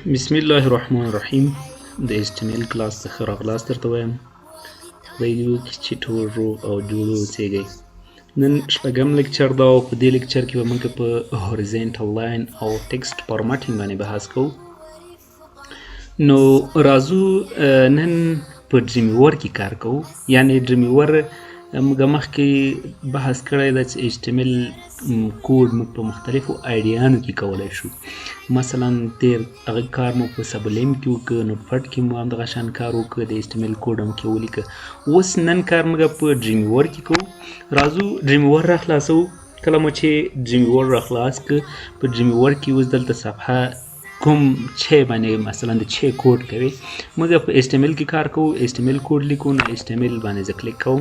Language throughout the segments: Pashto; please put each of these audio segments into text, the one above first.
بسم الله الرحمن الرحیم. د HTML کلاس څخه راغلاست درته وایم. خدای دې وکړي چې ټول روغ او جوړ اوسېږئ. نن شپږم lecture ده او په دې lecture کې به موږ په horizontal line او text formatting باندې بحث کوو. نو راځو، نن په Dreamweaver کې کار کوو. یعنی Dreamweaver موږ مخکې بحث کړی ده چې HTML کوډ موږ په مختلفو IDE یانو کې کولی شو. مثلا تیر هغه کار مو په Sublime کې وکړ، Notepad کې مو همدغه شان کار وکړ، د HTML کوډ هم کې ولیکه. اوس نن کار موږ په Dreamweaver کې کوو. راځو، Dreamweaver را خلاصوو. کله مو چې Dreamweaver را خلاص کړ، په Dreamweaver کې اوس دلته صفحه کوم چې باندې مثلا د چې کوډ کوي، موږ په HTML کې کار کوو، HTML کوډ لیکو، نو HTML باندې زه کلیک کوم.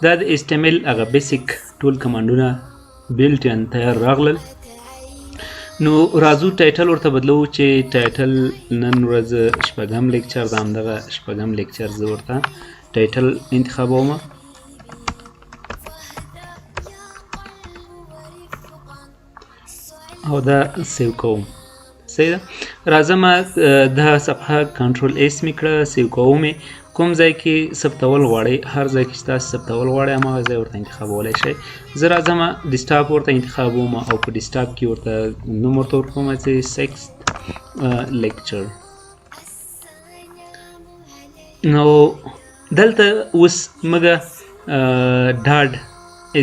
دا د HTML هغه basic ټول command ونه built in تیار راغلل. نو راځو، title ورته بدلو چې title نن ورځ شپږم lecture ده، همدغه شپږم lecture زه ورته title انتخابوم او دا save کوم. صحیح ده. راځم، دا صفحه control S می کړه، save کوم. کوم ځای کې ثبتول غواړئ، هر ځای کې چې تاسو ثبتول غواړئ، هماغه ځای ورته انتخابولی شئ. زه راځم، desktop ورته انتخابوم او په desktop کې ورته نوم ورته ورکوم چې sixth lecture. نو دلته اوس موږ dot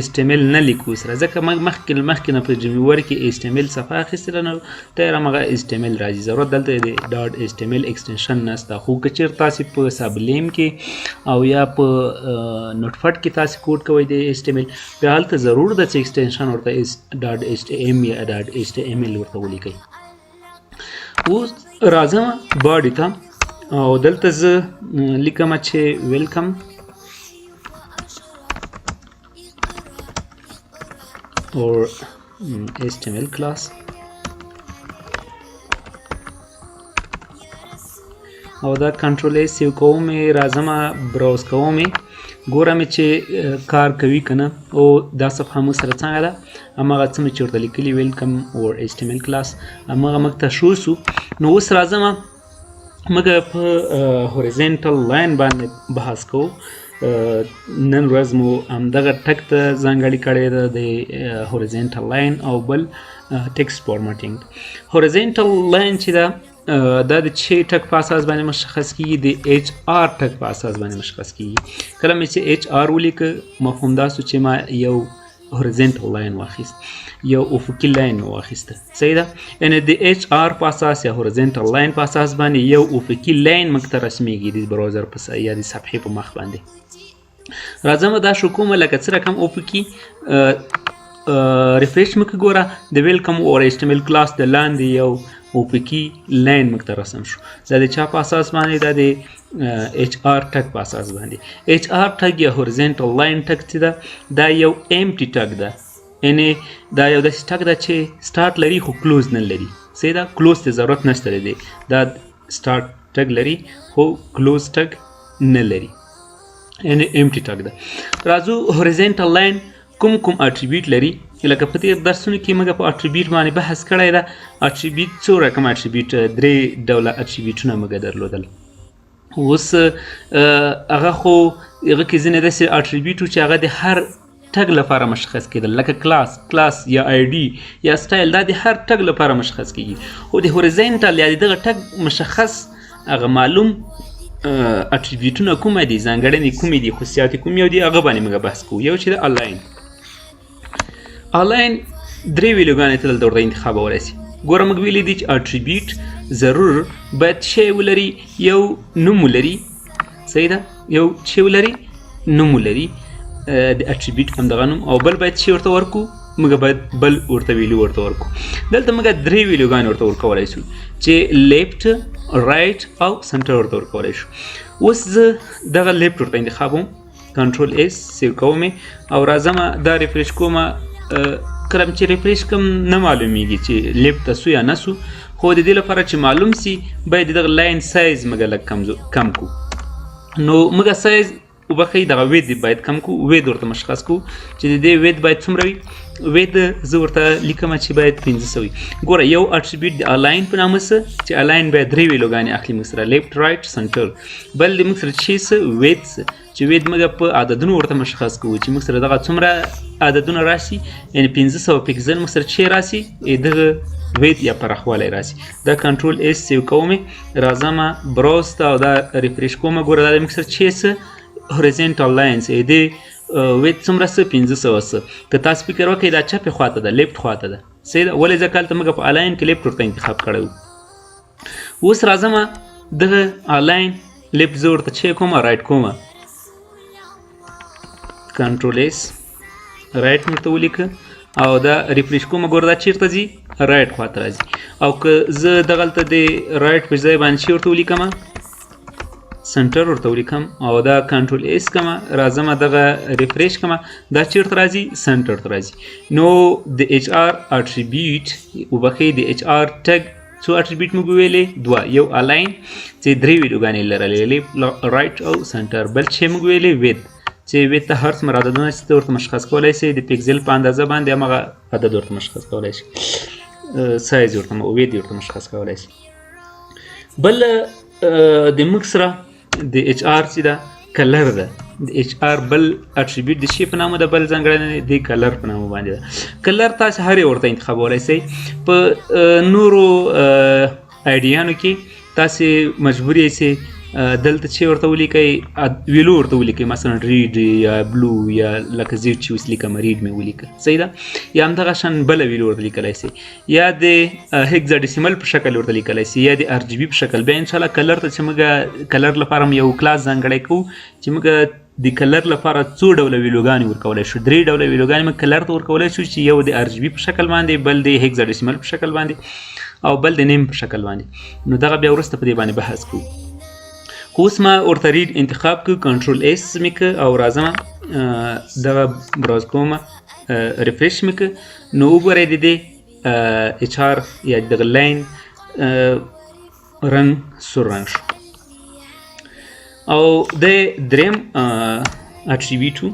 HTML نه لیکو سره، ځکه موږ مخکې نه په Dreamweaver کې HTML صفحه اخیستله، نو تیار همغه HTML راځي. ضرورت دلته د dot HTML extension نشته. خو که چېرې تاسې په Sublime کې او یا په Notepad کې تاسې کوډ کوئ د HTML، بیا هلته ضرور ده چې extension ورته dot HTM یا dot HTML ورته ولیکئ. اوس راځم body ته او دلته زه لیکم چې welcome or HTML class او دا control S save کوم. راځم، browse کوم، ګورم چې کار کوي کنه. او دا صفحه مو سره څنګه ده؟ هماغه څه مې چې ورته لیکلي، welcome or HTML class، هماغه موږ ته شو سو. نو اوس راځم، موږ په horizontal line باندې بحث کوو. نن ورځ مو همدغه tag ته ځانګړې کړې ده، د horizontal line او بل text formatting. Horizontal line چې ده، دا د چې tag په اساس باندې مشخص کیږي، د HR tag په اساس باندې مشخص کیږي. کله مې چې HR ولیکه، مفهوم دا سو چې ما یو horizontal line واخیست، یو افقي line مې واخیسته. صحیح ده. یعنی د HR په اساس یا horizontal line په اساس باندې یو افقي line موږ ته رسمیږي د browser په یا د صفحې په مخ باندې. راځم، دا شو کومه لکه څه رقم افقي. Refresh مې ګوره، د welcome our HTML class د لاندې یو افقي line موږ ته رسم شو. دا د چا په اساس باندې؟ دا د HR tag په اساس باندې. HR tag یا horizontal line tag چې ده، دا یو empty tag ده، یعنی دا یو داسې tag ده چې سٹارټ لري خو close نه لري. صحیح ده. Close ته ضرورت نشته دی. دا start tag لري خو close tag نه لري، یعنی empty tag ده. راځو، horizontal line کوم کوم attribute لري؟ لکه په دې درسونو کې موږ په attribute باندې بحث کړی ده. Attribute څو رقم attribute، درې ډوله attribute ونه موږ درلودل. اوس هغه خو هغه کې ځینې داسې attribute چې هغه د هر tag لپاره مشخص کېدل، لکه کلاس یا ID یا سټایل، دا د هر tag لپاره مشخص کیږي. خو د horizontal یا دغه tag مشخص هغه معلوم attribute ونه کومه دي، ځانګړنې کومې دي، خصوصیات کوم یو دي، هغه باندې موږ بحث کوو. یو چې د align. Align درې value ګانې ته دلته ورته انتخابولی سي. ګوره، موږ ویلي دي چې attribute ضرور باید شی ولري، یو نوم ولري. صحیح ده. یو شی ولري، نوم ولري، د attribute همدغه نوم، او بل باید شی ورته ورکو، موږ باید بل ورته value ورته ورکو. دلته موږ درې value ګانې ورته ورکولی شو چې left، right او center ورته ورکولی شو. اوس زه دغه left ورته انتخابوم، control S، save کوم او راځم، دا refresh کوم. کله چې refresh کوم، نه معلومیږي چې left ته سو یا نه سو. خو د دې لپاره چې معلوم سي، باید دغه line size موږ لږ کم کو. نو موږ سایز وبخښئ، دغه width باید کم کو، width ورته مشخص کو چې د دې width باید څومره وي. width زه ورته لیکم چې باید 500 وي. ګوره، یو attribute د align په نامه څه چې align باید درې value ګانې اخلي موږ سره، left، right، center. بل د موږ سره چې څه width چې width موږ په عددونو ورته مشخص کوو چې موږ سره دغه څومره عددونه راشي، یعنی 500 پیکسل موږ سره چې راشي، دغه width یا پراخوالی راشي. دا control S save کوم، راځم browse ته او دا refresh کوم. ګوره، دا موږ سره چې څه horizontal lines دې width څومره څه؟ 500 څه. که تاسو فکر وکړئ، دا چپې خواته ده، left خواته ده، صحیح ده. ولې؟ ځکه هلته موږ په align کې left ورته انتخاب کړی وو. اوس راځم دغه align left زه ورته چې کوم right کوم، control S، right ورته ولیکه او دا refresh کوم. ګوره، دا چیرته ځي؟ right خواته راځي. او که زه دغلته د right په ځای باندې چې ورته ولیکم، center ورته ولیکم او دا control S کما، راځم دغه refresh کما، دا چیرته راځي؟ center ته راځي. نو د HR attribute، وبخښئ، د HR tag څو attribute موږ ویلې؟ دوه. یو align چې درې value ګانې لرلې، left، right او center. بل چې موږ ویلې width، چې width ته هر څومره عددونه چې ته ورته مشخص کولای شي، د پیکسل په اندازه باندې همغه عدد ورته مشخص کولای شي، سایز ورته، width ورته مشخص کولای شي. بل د موږ سره د HR چې ده color ده. د HR بل attribute د شی په نامه ده، بل ځانګړنه د color په نامه باندې ده. color تاسو هر یو ورته انتخابولای شئ. په نورو IDE یانو کې تاسو مجبور یئ چې دلته چې ورته ولیکئ، value ورته ولیکئ، مثلا red یا blue یا لکه زه چې اوس لیکم، red مې ولیکه، صحیح ده. یا همدغه شان بله value ورته لیکلی شئ، یا د hexadecimal په شکل ورته لیکلی شئ، یا د RGB په شکل. بیا انشاءالله color ته چې موږ color لپاره هم یو کلاس ځانګړی کوو چې موږ د color لپاره څو ډوله value ګانې ورکولی شو. درې ډوله value ګانې موږ color ته ورکولی شو چې یو د RGB په شکل باندې، بل د hexadecimal په شکل باندې او بل د name په شکل باندې. نو دغه بیا وروسته په دې باندې بحث کوو. خو اوس ما ورته red انتخاب کړ، control S مې که او راځم دغه browse کوم، refresh مې که. نو وګورئ، د دې HR یا دغه line رنګ سور رنګ شو. او د دریم attribute،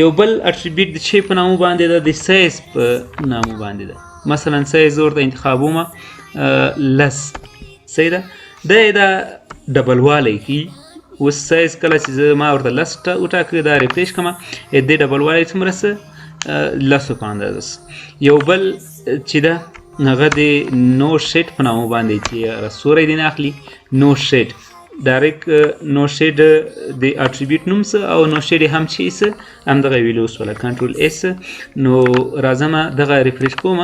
یو بل attribute د چی په نامه باندې ده؟ د سایز په نامه باندې ده. مثلا سایز ورته انتخابوم 10، صحیح ده. دا double والی کی. اوس سایز کله چې زه ما ورته 10 وټاکه، دا refresh کړم، د double والی څومره څه؟ 10 په اندازه. یو بل چې ده هغه د no shade په نامه باندې چې سوری دی نه اخلي. no shade، direct no shade د attribute نوم څه او no shade هم چې څه همدغه value سوله. control S. نو راځم دغه refresh کوم،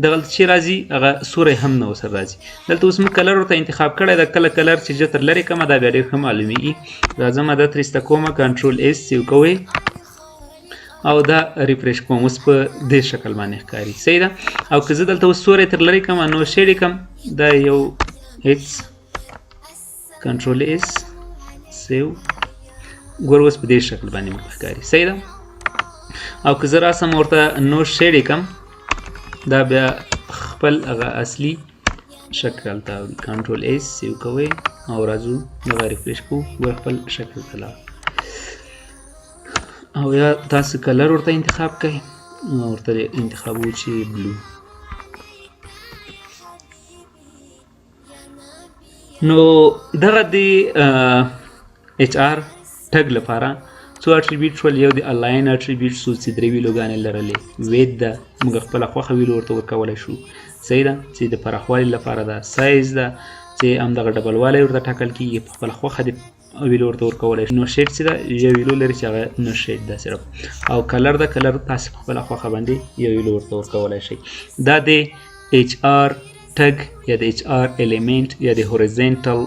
دغه چې راځي هغه سوری هم نه وسره راځي. دلته اوس موږ color ورته انتخاب کړی دا. کله color چې زه تر لرې کوم، دا بیا ډېر ښه معلومیږي. راځم دا ترې ایسته کوم، control S save کوئ او دا refresh کوم. اوس په دې شکل باندې ښکاري، صحیح ده. او که زه دلته اوس سوری تر لرې کوم، no shade کوم، دا یو هیڅ، control S save، ګور اوس په دې شکل باندې موږ ښکاري، صحیح ده. او که زه راسم ورته no shade کوم، دا بیا خپل هغه اصلي شکل ته. control S save کوئ او راځو دغه refresh کوو، ګور خپل شکل ته لاړ. او یا تاسو color ورته انتخاب کړئ، ورته انتخابو چې blue. نو دغه د HR tag لپاره څو attribute شول؟ یو د align attribute څو چې درې value ګانې لرلې، width ده، موږ خپله خوښه value ورته ورکولی شو، صحیح ده، چې د پراخوالي لپاره ده. سایز ده چې همدغه double والی ورته ټاکل کېږي، په خپله خوښه د value ورته ورکولی شو. no shade چې ده یو value لري چې هغه no shade ده صرف. او color ده، color تاسې په خپله خوښه باندې یو value ورته ورکولی شئ. دا د HR tag یا د HR element یا د horizontal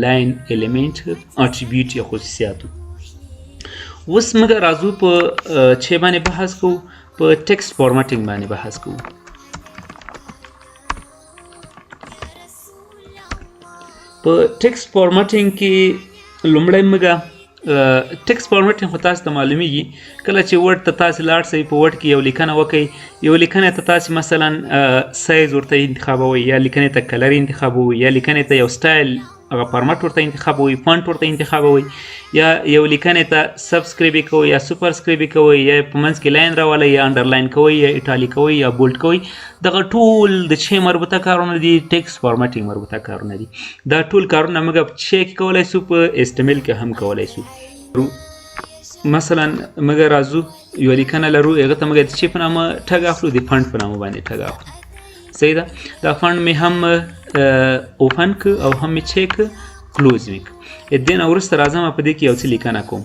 line element attribute یا خصوصیاتو. اوس موږ راځو په چې باندې بحث کوو، په text formatting باندې بحث کوو. په text formatting کې لومړی موږ text formatting خو تاسو ته معلومیږي. کله چې Word ته تاسو لاړ سئ، په Word کې یو لیکنه وکئ، یو لیکنه ته تاسو مثلا سایز ورته انتخابوئ، یا لیکنې ته color انتخابوئ، یا لیکنې ته یو سټایل هغه فارمټ ورته انتخابوئ، font ورته انتخابوئ، یا یو لیکنې ته subscribe کوئ یا superscribe کوئ، یا په منځ کې line راولئ، یا underline کوئ، یا italic کوئ، یا bold کوئ. دغه ټول د چې مربوطه کارونه دي، text formatting مربوطه کارونه دي. دا ټول کارونه موږ په چې کې کولای سو، په HTML کې هم کولای سو. مثلا موږ راځو یو لیکنه لرو، هغه ته موږ د چې په نامه tag اخلو، د font په نامه باندې tag اخلو. صحیح ده. دا font مې هم open که او هم مې چې که close مې که. دې نه وروسته راځم په دې کې یو څه لیکنه کوم.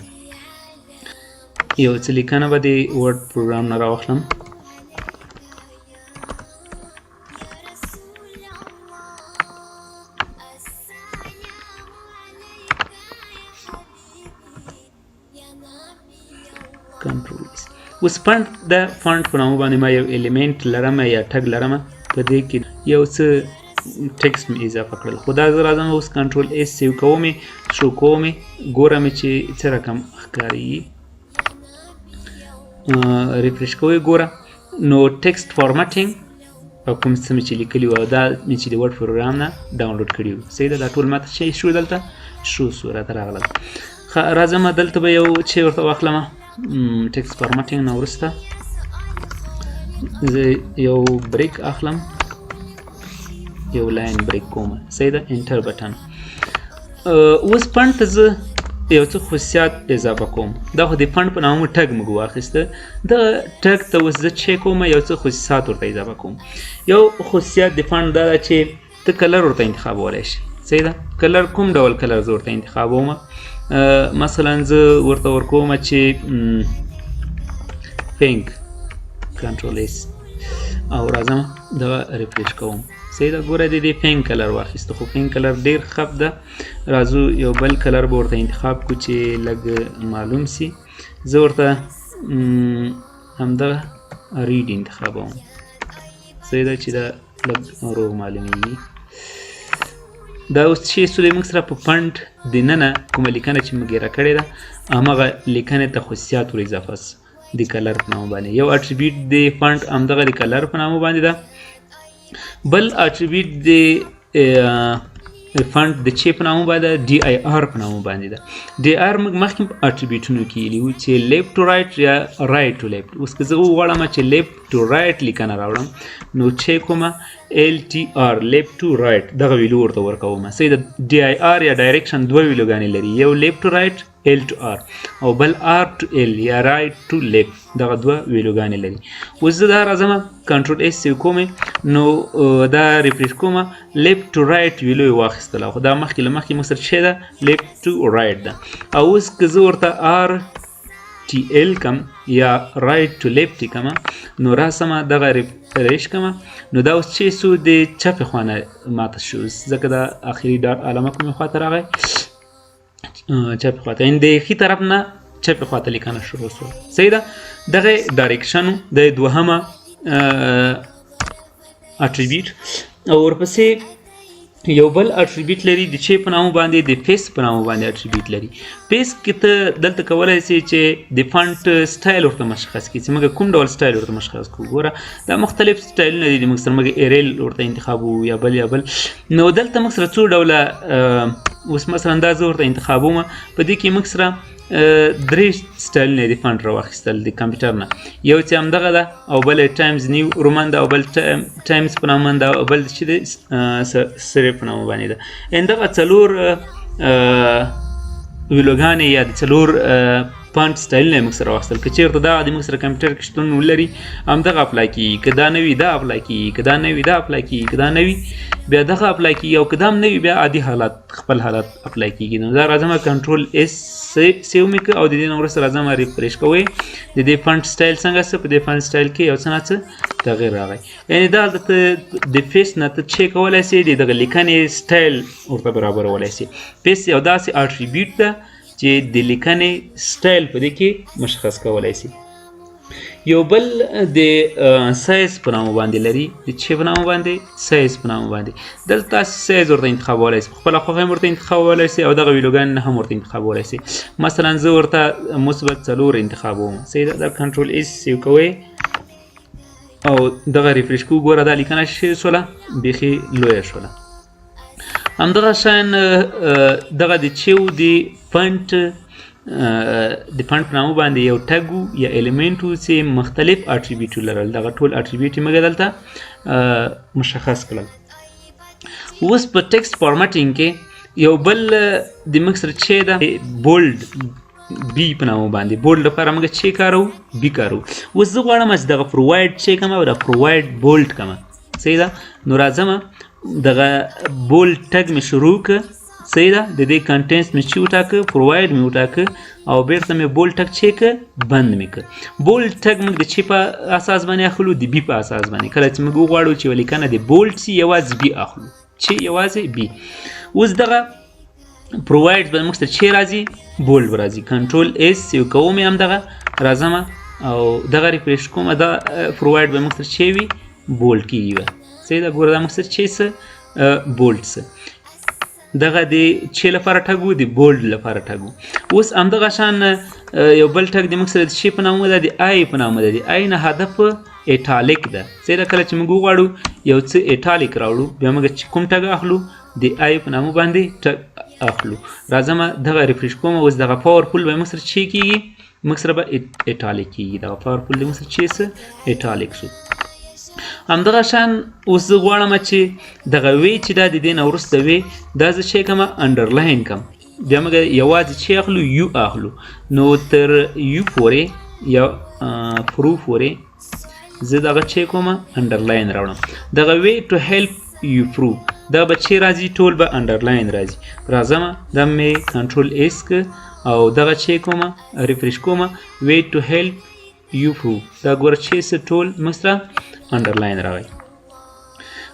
یو څه لیکنه به د Word پروګرام نه راواخلم. control S. اوس font د font په نامه باندې ما یو element لرم یا tag لرم، په دې کې یو څه text مې اضافه کړل. خو دا زه راځم اوس control S save کوم، شو کوم، ګورم چې څه رقم ښکاري. refresh کوی ګوره. نو text formatting او کوم څه مې چې لیکلي وو دا مې چې د Word پروګرام نه ډاونلوډ کړي وو. صحیح ده. دا ټول ماته شی شو، دلته شو صورت راغلل. ښه راځم دلته به یو چې ورته واخلم. text formatting نه وروسته زه یو break اخلم، یو line break کوم. صحیح ده. enter button. اوس font ته زه یو څه خصوصیات اضافه کوم. دا خو د font په نامه tag موږ واخیسته. دغه tag ته اوس زه چې کوم یو څه خصوصیات ورته اضافه کوم. یو خصوصیات د font دا ده چې ته color ورته انتخابولی شې. صحیح ده. color کوم ډول color زه ورته انتخابوم؟ مثلا زه ورته ورکوم چې pink. control S او راځم دغه refresh کوم. صحیح ده. ګوره د دې pink color واخیسته، خو pink color ډیر خپ ده. راځو یو بل color به ورته انتخاب کو چې لږ معلوم سي. زه ورته همدغه red انتخابوم. صحیح ده چې دا لږ روغ معلومیږي. دا اوس چې سولې موږ سره په font دننه کومه لیکنه چې موږ یې راکړې ده، هماغه لیکنې ته خصوصیات ور اضافه سو د color په نامه باندې. یو attribute د font همدغه د color په نامه باندې ده. بل attribute د font د چې په نامه باندې DIR په نامه باندې ده. DIR موږ مخکې په attribute ونو کې ویلي وو چې left to right یا right to left. اوس که زه وغواړم چې left to right لیکنه راوړم، نو چې کومه LTR left to right دغه value ورته ورکوم. صحیح ده. DIR یا direction دوه value ګانې لري، یو left to right L to R او بل R to L یا right to left، دغه دوه value ګانې لري. اوس زه دا راځم control S save کوم، نو دا refresh کوم، left to right value یې واخیستله. خو دا مخکې له مخکې موږ سره څه ده، left to right ده. او اوس که زه ورته RTL کم یا right to left کم، نو راسمه دغه refresh کم، نو دا اوس چې سو د چپې خوا نه ماته شو، ځکه دا اخري dot علامه کومې خوا ته راغی، چپې خوا ته، یعنې د ښي طرف نه چپې خوا ته لیکنه شروع سوه. صحیح ده. دغه direction د دوهمه attribute. او ورپسې یو بل attribute لري د چې په نامه باندې، د face په نامه باندې attribute لري. face کې ته دلته کولای شې چې د font style ورته مشخص کړي، چې موږ کوم ډول سټایل ورته مشخص کړو. ګوره دا مختلف سټایلونه دي، موږ سره موږ Arial ورته انتخابو یا بل یا بل. نو دلته موږ سره څو ډوله اوس مثلا دا زه ورته انتخابوم. په دې کې موږ سره درې سټایلونه د font راواخیستل د کمپیوټر نه، یو چې همدغه ده او بل Times New Roman ده او بل ټایمز په نامه ده او بل چې د serif په نامه باندې ده. ان دغه څلور value ګانې یا د څلور font سټایلونه موږ سره واخیستل. که چېرته دا د موږ سره کمپیوټر کې شتون ولري همدغه apply کېږي، که دا نه وي دا apply کېږي، که دا نه وي دا apply کېږي، که دا نه وي بیا دغه apply کېږي، او که دا هم نه وي بیا عادي حالت خپل حالت apply کېږي. نو دا راځم control S save مې کړ او د دې نه وروسته راځم refresh کوئ. د دې font style څنګه څه په دې font style کې یو څه نا څه تغییر راغی. یعنې دا هلته ته د face نه ته چې کولی سې د دغه لیکنې سټایل ورته برابرولی سې. face یو داسې attribute ده چې د لیکنې سټایل په دې کې مشخص کولی سي. یو بل د سایز په نامه باندې لري، د چې په نامه باندې، سایز په نامه باندې. دلته تاسو سایز ورته انتخابولی سئ، په خپله خوښه هم ورته انتخابولی سئ او دغه value ګان نه هم ورته انتخابولی سئ. مثلا زه ورته مثبت څلور انتخابوم. صحیح ده. دا control S save کوئ او دغه refresh کوو، ګوره دا لیکنه شوله، بیخي لویه شوله. همدغه شان دغه د چیو د font، د font په نامه باندې یو tag یا element چې مختلف attribute لرل، دغه ټول attribute موږ دلته مشخص کړل. اوس په text formatting کې یو بل د موږ سره چې ده bold، B په نامه باندې. bold لپاره موږ چې کارو؟ B کارو. اوس زه غواړم چې دغه provide چې کوم او دا provide bold کوم، صحیح ده؟ نو راځم، دغه bold tag مې شروع که، صحیح ده؟ د دې contents مې چې وټاکه، provide مې وټاکه او بیرته مې bold tag چې که بند مې که. bold tag موږ د چې په اساس باندې اخلو؟ د B په اساس باندې. کله چې موږ وغواړو چې لیکنه د bold سي، یوازې B اخلو، چې یوازې B. اوس دغه provide به موږ ته چې راځي؟ bold به راځي. control S save کوم هم دغه، راځم او دغه refresh کوم. دا provide به موږ ته چې وي؟ bold کیږي به، صحیح ده؟ ګوره، دا موږ سره چې څه bold څه. دغه د چې لپاره tag و؟ د bold لپاره tag و. اوس همدغه شان یو بل tag د موږ سره د چې په نامه ده؟ د I په نامه ده. د I نه هدف italic ده، صحیح ده؟ کله چې موږ وغواړو یو څه italic راوړو، بیا موږ چې کوم tag اخلو؟ د I په نامه باندې tag اخلو. راځم، دغه refresh کوم. اوس دغه powerful به موږ سره چې کیږي؟ موږ سره به italic کیږي. دغه powerful د موږ سره چې څه italic سو. همدغه شان اوس زه غواړم چې دغه way چې دا د دې نه وروسته way، دا زه چې کوم؟ underline کوم. بیا موږ یوازې چې اخلو؟ U اخلو. نو تر U پورې یا pro پورې زه دغه چې کوم؟ underline راوړم. دغه way to help you pro، دا به چې راځي؟ ټول به underline راځي. راځم، دا مې control S که او دغه چې کوم؟ refresh کوم. way to help you pro، دا ګوره چې څه ټول موږ سره underline راغی.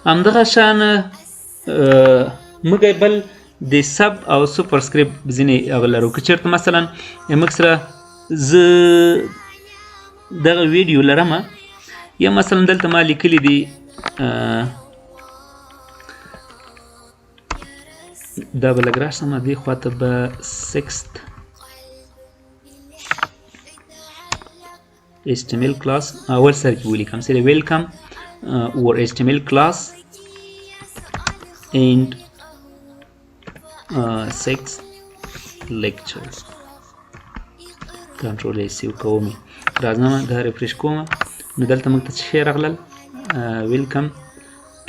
همدغه شان موږ بل د sub او superscript ځینې هغه لرو. که چېرته مثلا موږ سره زه دغه ویډیو لرم یا مثلا دلته ما لیکلي دي، دا به لږ راشم دې خواته به sixth HTML class اول سر کې ولیکم سره welcome or HTML class and six lecture. control S save کوم. راځم، دا refresh کوم. نو دلته موږ ته څه شی راغلل؟ welcome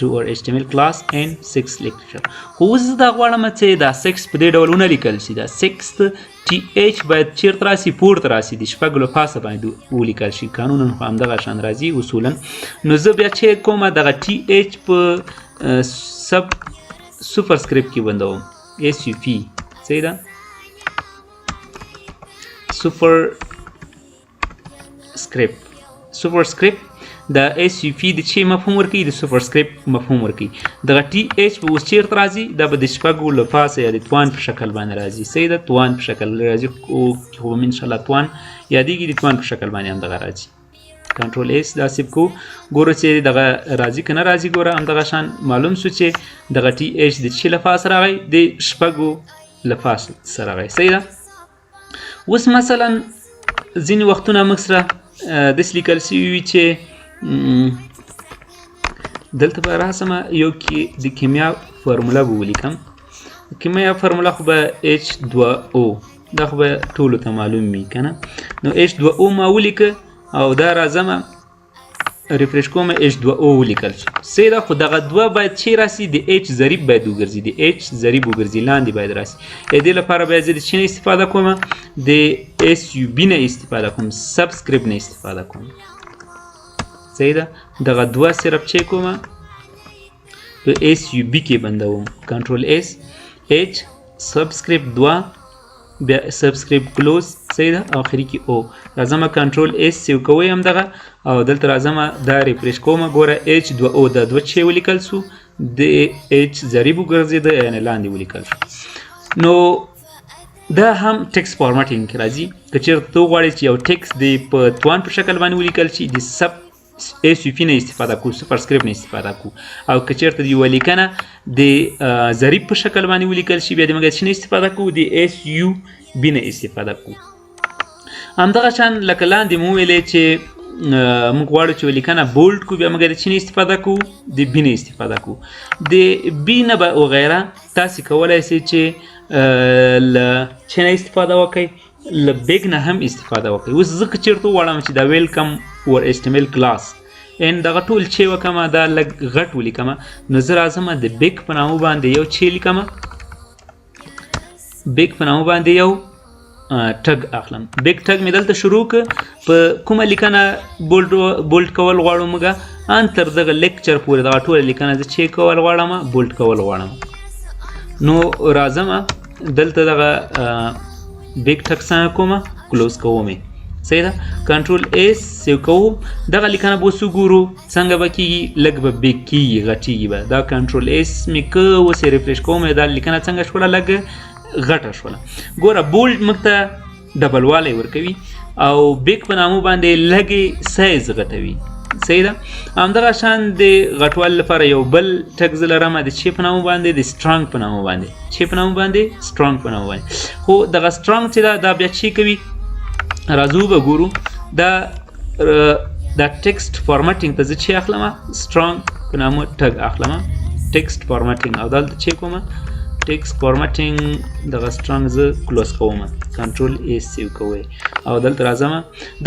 to our HTML class and 6 lecture. خو اوس زه دا غواړم چې دا 6 په دې ډول ونه لیکل شي. دا 6 T H باید چیرته راسي؟ پورته راسي، د شپږ له پاسه باید ولیکل شي. قانونا خو همدغه شان راځي اصولا. نو زه بیا چې کومه دغه T H په sub superscript کې بندوم، S U P، صحیح ده؟ superscript. superscript د S U P د چې مفهوم ورکوي؟ د superscript مفهوم ورکوي. دغه T H به اوس چیرته راځي؟ دا به د شپږو له پاسه یا د توان په شکل باندې راځي، صحیح ده؟ توان په شکل راځي. خو به انشاءالله توان یادېږي، د توان په شکل باندې هم دغه راځي. control S، دا save کو. ګوره چې دغه راځي که نه راځي. ګوره، همدغه شان معلوم سو چې دغه T H د چې له پاسه راغی؟ د شپږو له پاسه سره راغی، صحیح ده؟ اوس مثلا ځینې وختونه موږ سره داسې لیکل سوي وي چې دلته به راسم، یو کې د کیمیا فارموله به ولیکم. کیمیا فارموله خو به H2O، دا خو به ټولو ته معلوم وي که نه؟ نو H2O ما ولیکه او دا راځم، refresh کوم. H2O ولیکل شو، صحیح ده؟ خو دغه دوه باید چې راسي؟ د H ضریب باید وګرځي، د H ضریب وګرځي، لاندې باید راسي. د دې لپاره باید زه د چی نه استفاده کوم؟ د S U B نه استفاده کوم، subscript نه استفاده کوم، صحیح ده؟ دغه دوه صرف چې کوم؟ په S U B کې بندوم. control S، H subscript دوه، بیا subscript close، صحیح ده؟ او اخري کې O. راځم، control S save کوی هم دغه او دلته راځم، دا refresh کوم. ګوره، H دوه O، دا دوه چې ولیکل سو؟ د H ضریب وګرځېده، یعنې لاندې ولیکل شو. نو دا هم text formatting کې راځي. که چېرته ته وغواړې چې یو text د په توان په شکل باندې ولیکل شي، د sub S U P نه استفاده کو، superscript نه استفاده کو. او که چېرته د یوه لیکنه د ضریب په شکل باندې ولیکل شي، بیا د موږ څه نه استفاده کو؟ د S U B نه استفاده کو. همدغه شان لکه لاندې مو ویلې چې موږ غواړو چې لیکنه bold کو، بیا موږ د چی نه استفاده کوو؟ د b نه استفاده کوو. د b نه به وغیره تاسې کولی شئ چې له چی نه استفاده وکړئ، له big نه هم استفاده وکړئ. اوس زه که چېرته وغواړم چې دا welcome our HTML class ان دغه ټول چې وکم، دا لږ غټ ولیکم، نو زه راځم د big په نامه باندې یو چې لیکم، big په نامه باندې یو tag اخلم. big tag مې دلته شروع ک، په کومه لیکنه bold کول غواړو موږ؟ ان تر دغه lecture پورې دغه ټوله لیکنه زه چې کول غواړم، bold کول غواړم. نو راځم دلته دغه big tag څنګه کومه close کوم یې، صحیح ده؟ control S، save کوم. دغه لیکنه به اوس وګورو څنګه به کیږي. لږ به big کیږي، غټیږي به. دا control S مې که اوس یې refresh کوم، دا لیکنه څنګه شوله؟ لږ غټه شوله. ګوره، bold موږ ته double والی ورکوي او big په نامو باندې لږې سایز غټوي، صحیح ده؟ همدغه شان د غټوالي لپاره یو بل tag زه لرم د چی په نامه باندې، د strong په نامه باندې. چی په نامه باندې؟ strong په نامه باندې. خو دغه strong چې ده، دا بیا چی کوي؟ راځو به ګورو. دا text formatting ته زه چی اخلم؟ strong په نامه tag اخلم، text formatting، او دلته چی کوم؟ text formatting. دغه strong زه close کوم، control S، save کوی او دلته راځم.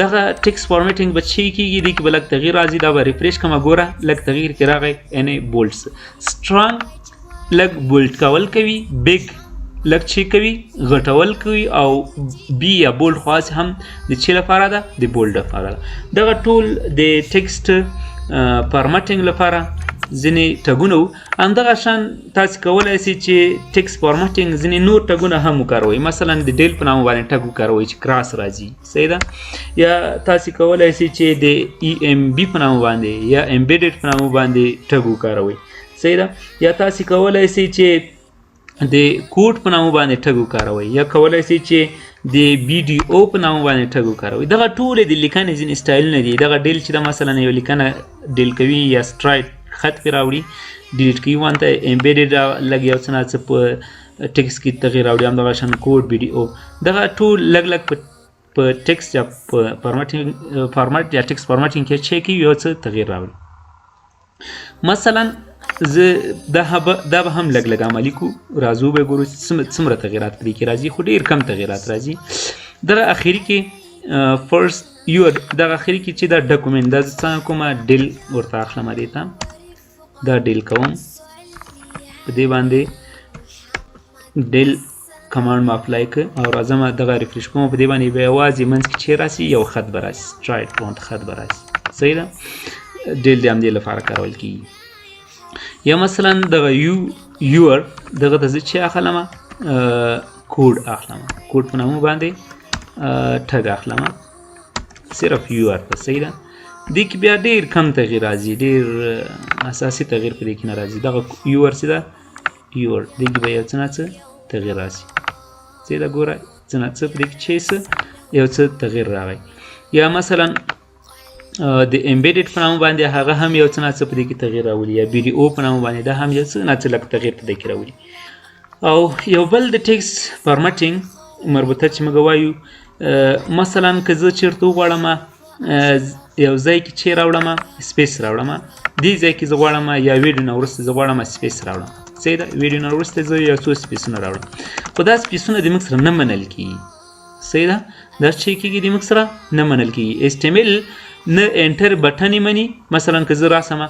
دغه text formatting به چی کیږي؟ دې کې به لږ تغییر راځي. دا به refresh کوم، ګوره لږ تغییر کې راغی، یعنی bold. strong لږ bold کول کوي، big لږ چی کوي؟ غټول کوي، او b یا bold خو هم د چی لپاره ده؟ د bold لپاره ده. دغه ټول د text formatting لپاره ځینې tag ونه وو. همدغه شان تاسو کولای شئ چې text formatting ځینې نور tag ونه هم وکاروئ. مثلا د del په نامه باندې tag وکاروئ چې cross راځي، صحیح ده؟ یا تاسو کولای شئ چې د EMB په نامه باندې یا embedded په نامه باندې tag وکاروئ، صحیح ده؟ یا تاسو کولای شئ چې د کوډ په نامه باندې tag وکاروئ، یا کولای شئ چې د BDO په نامه باندې tag وکاروئ. دغه ټول د لیکنې ځینې سټایلونه دي. دغه del چې د مثلا یو لیکنه del کوي یا straight خط پرې راوړي، delete کوي وانته، embedded لږ یو څه ناڅه په text کې تغییر راوړي. همدغه شان quote، BDO، دغه ټول لږ لږ په text یا په formatting format یا text formatting کې چې کوي، یو څه تغییر راوړي. مثلا زه دا به هم لږ لږ عملي کو. راځو به ګورو څومره تغییرات پرې کې راځي، خو ډېر کم تغییرات راځي. دغه اخري کې first your، دغه اخري کې چې دا document، دا زه څنګه کومه del ورته اخلم، دې ته دا del کوم. په دې باندې del command ما apply ک او راځم دغه refresh کوم. په دې باندې به یوازې منځ کې چې راسي، یو خط به راسي، straight غوندې خط به راسي، صحیح ده؟ del د همدې لپاره کارول کیږي. یا مثلا دغه یو your، دغه ته زه چې اخلم؟ کوډ اخلم، کوډ په نامه باندې tag اخلم، صرف your ته، صحیح ده؟ دې کې بیا ډیر کم تغییر راځي، ډیر اساسي تغییر په دې کې نه راځي. دغه your چې ده، your، دې کې به یو څه ناڅه تغییر راځي، صحیح ده؟ ګوره، څه ناڅه په دې کې چې یو څه تغییر راغی. یا مثلا د embedded په نامه باندې هغه هم یو څه ناڅه په دې کې تغییر راولي، یا BDO په نامه باندې دا هم یو څه ناڅه لږ تغییر په دې کې راولي. او یو بل د text formatting مربوطه چې موږ وایو، مثلا که زه چیرته وغواړم یو ځای کې چې راوړم، space راوړم، دې ځای کې زه غواړم، یا ویډیو نه وروسته زه غواړم space راوړم، صحیح ده؟ ویډیو نه وروسته زه یو څو space ونه راوړم، خو دا space ونه د موږ سره نه منل کیږي، صحیح ده؟ دا چې کیږي، د موږ سره نه منل کیږي. HTML نه enter button مني. مثلا که زه راسم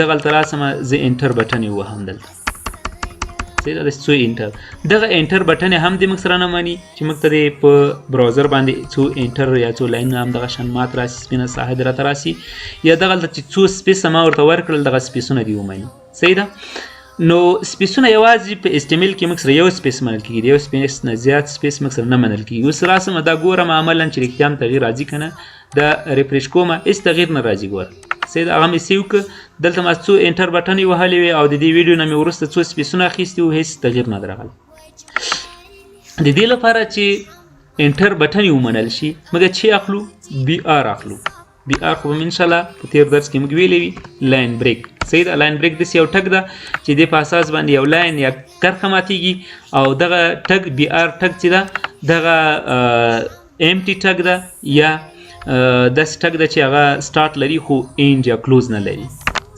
دغلته راسم، زه enter button وهم دلته، صحیح ده؟ څو enter، دغه enter button هم د موږ سره نه مني چې موږ ته په browser باندې څو enter یا څو line هم دغه شان مات راسي، سپینه ساحه راته راسي، یا دغلته چې څو space ما ورته ورکړل، دغه space ونه دی ومني، صحیح ده؟ نو space ونه یوازې په HTML کې موږ سره یو space منل کیږي، یو space نه زیات space موږ سره نه منل کیږي. اوس راسم دا ګورم عملا چې رښتیا هم تغییر راځي که نه. دا refresh کوم، هیڅ تغییر نه راځي، ګوره، صحیح ده؟ هغه مې save که. دلته ما څو enter button یې وهلې وې او د دې ویډیو نه مې وروسته څو space ونه اخیستي وو، هیڅ تغییر نه درغلی. د دې لپاره چې enter button یې ومنل شي، موږ چې اخلو؟ br اخلو. br خو به انشاءالله په تیر درس کې موږ ویلې وي، line break، صحیح ده؟ line break داسې یو tag ده چې د په اساس باندې یو line یا کرښه ماتیږي، او دغه tag br tag چې ده، دغه empty tag ده یا داسې tag ده چې هغه سٹارټ لري خو end یا close نه لري.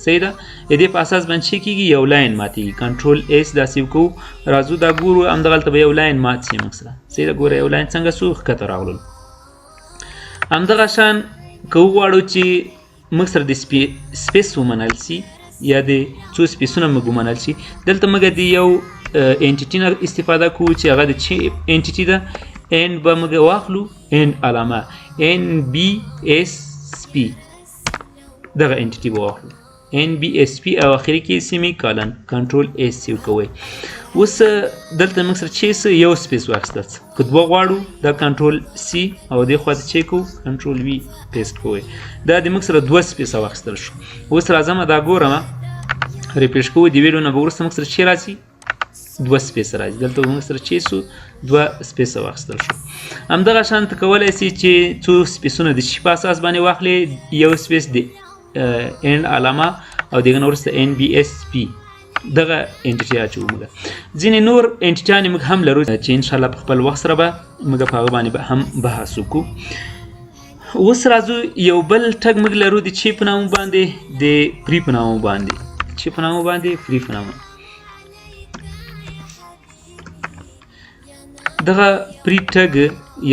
صحیح ده. د دې په اساس باندې چې کېږي یو line ماتېږي. control S داسې وکړو، راځو دا ګورو، همدغلته به یو line مات شي موږ سره. صحیح ده. ګوره یو line څنګه سو، ښکته راغلل. همدغه شان که وغواړو چې موږ سره د space ومنل سي یا د څو space ونه موږ ومنل سي، دلته موږ د یو entity نه استفاده کوو چې هغه د چی entity ده. and به موږ واخلو، and علامه NBSP، دغه entity به واخلو NBSP او اخري کې semicolon. control S save کوئ. اوس دلته موږ سره چې څه یو space واخیستل، که دوه غواړو دا control C او دې خوا ته چې کوو control V paste کوئ، دا د موږ سره دوه space واخیستل شو. اوس راځم دا ګورم refresh کوو، د ویډیو نه به وروسته موږ سره چې راځي دوه space راځي. دلته موږ سره چې سو دوه space واخیستل شو. همدغه شان ته کولی سي چې څو space ونه د شي په اساس باندې واخلې، یو space د and علامه او دغه نه وروسته NBSP دغه entity اچوو. موږ ځینې نور entity یانې موږ هم لرو چې انشاءالله په خپل وخت سره به موږ په هغه باندې به هم بحث وکړو. اوس راځو یو بل tag موږ لرو د چی په نامه باندې، د pre په نامه باندې، چی په نامه باندې، pre په نامه. دغه pre tag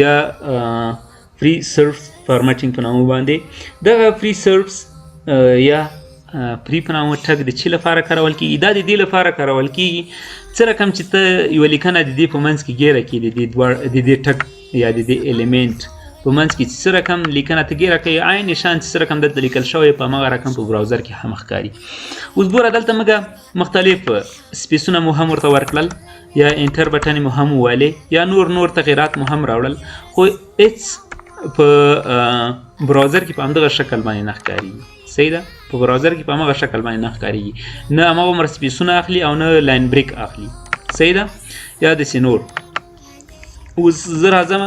یا Preserves formatting په نامه باندې، دغه Preserves یا pre په نامه tag د چی لپاره کارول کیږي؟ دا د دې لپاره کارول کیږي څه رقم چې ته یوه لیکنه د دې په منځ کې ګیره کې د دې دوه د دې tag یا د دې element په منځ کې چې څه رقم لیکنه ته ګیره کوي، عین شان چې څه رقم دلته لیکل شوی په هماغه رقم په browser کې هم ښکاري. اوس ګوره دلته موږ مختلف space ونه مو هم ورته ورکړل یا enter button مو هم وویلې یا نور نور تغیرات مو هم راوړل، خو هېڅ په browser کې په همدغه شکل باندې نه ښکارېږي. صحیح ده. په browser کې په هماغه شکل باندې نه ښکارېږي، نه هماغومره space ونه اخلي او نه line break اخلي. صحیح ده. یا داسې نور. اوس زه راځم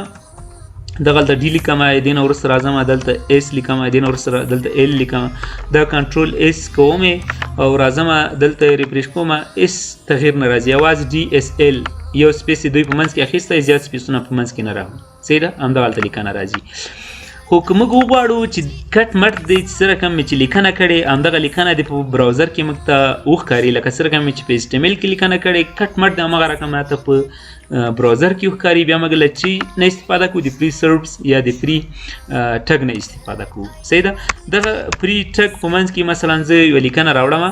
دغلته D لیکم، دې نه وروسته راځم دلته S لیکم، دې نه وروسته دلته L لیکم، دا control S کوم او راځم دلته refresh کوم، هېڅ تغییر نه راځي، یوازې D S L یو space دوی په منځ کې اخیستی، زیات space ونه په منځ کې نه راغلي. صحیح ده. همدغلته لیکنه راځي. خو که موږ وغواړو چې کټ مټ دی چې څه رقم مې چې لیکنه کړې همدغه لیکنه دې په browser کې موږ ته وښکاري، لکه څه رقم مې چې په HTML کې لیکنه کړې کټ مټ د هماغه رقم راته په browser کې وښکاري، بیا موږ له چی نه استفاده کوو، د Preserves یا د pre tag نه استفاده کوو. صحیح ده. دغه pre tag په منځ کې مثلا زه یوه لیکنه راوړم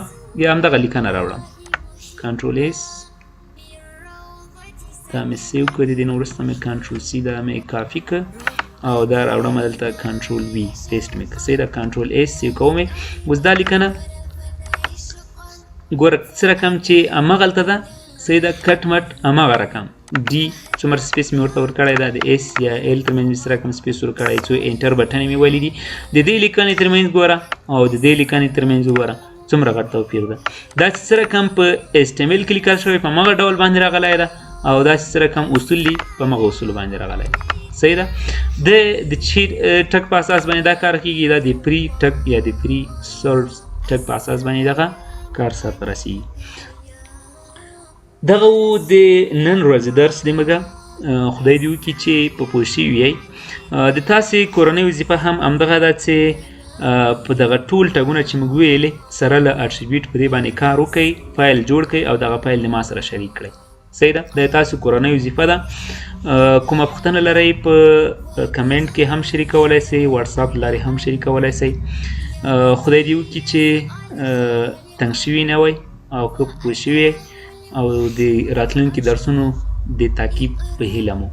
یا همدغه لیکنه راوړم، control S دا مې save کړ، د دې نه وروسته مې control C دا مې کاپي کړ او دا راوړم دلته control V paste مې کړ. صحیح ده. control S save کوم. اوس دا لیکنه ګوره څه رقم چې هماغلته ده. صحیح ده. کټ مټ هماغه رقم D څومره space مې ورته ورکړی ده، د S یا L ترمنځ مې څه رقم space ورکړی، څو enter button مې ویلي دي، د دې لیکنې ترمنځ ګوره او د دې لیکنې ترمنځ وګوره څومره غټ توپیر ده. دا چې څه رقم په HTML کې لیکل شوی په هماغه ډول باندې راغلی ده او دا چې څه رقم اصول دي په هماغه اصولو باندې راغلی ده. صحیح ده. د چی tag په اساس باندې دا کار کیږي، دا د pre tag یا د Preserves tag په اساس باندې دغه کار سرته رسیږي. دغه و د نن ورځې درس دی. مګر خدای دې وکړي چې په پوه شوي یئ. د تاسې کورنۍ وظیفه هم همدغه ده چې په دغه ټول tag ونه چې موږ ویلې سره له attribute په دې باندې کار وکړئ، فایل جوړ کړئ او دغه فایل د ما سره شریک کړئ. صحیح ده. دا تاسو کورنۍ وظیفه ده. کومه پوښتنه لرئ په کمنټ کې هم شریکولی سئ، واتساپ لارې هم شریکولی سئ. خدای دې وکړي چې تنګ شوي نه وئ او ښه پوه شوي او د راتلونکي درسونو د تعقیب په هیله مو.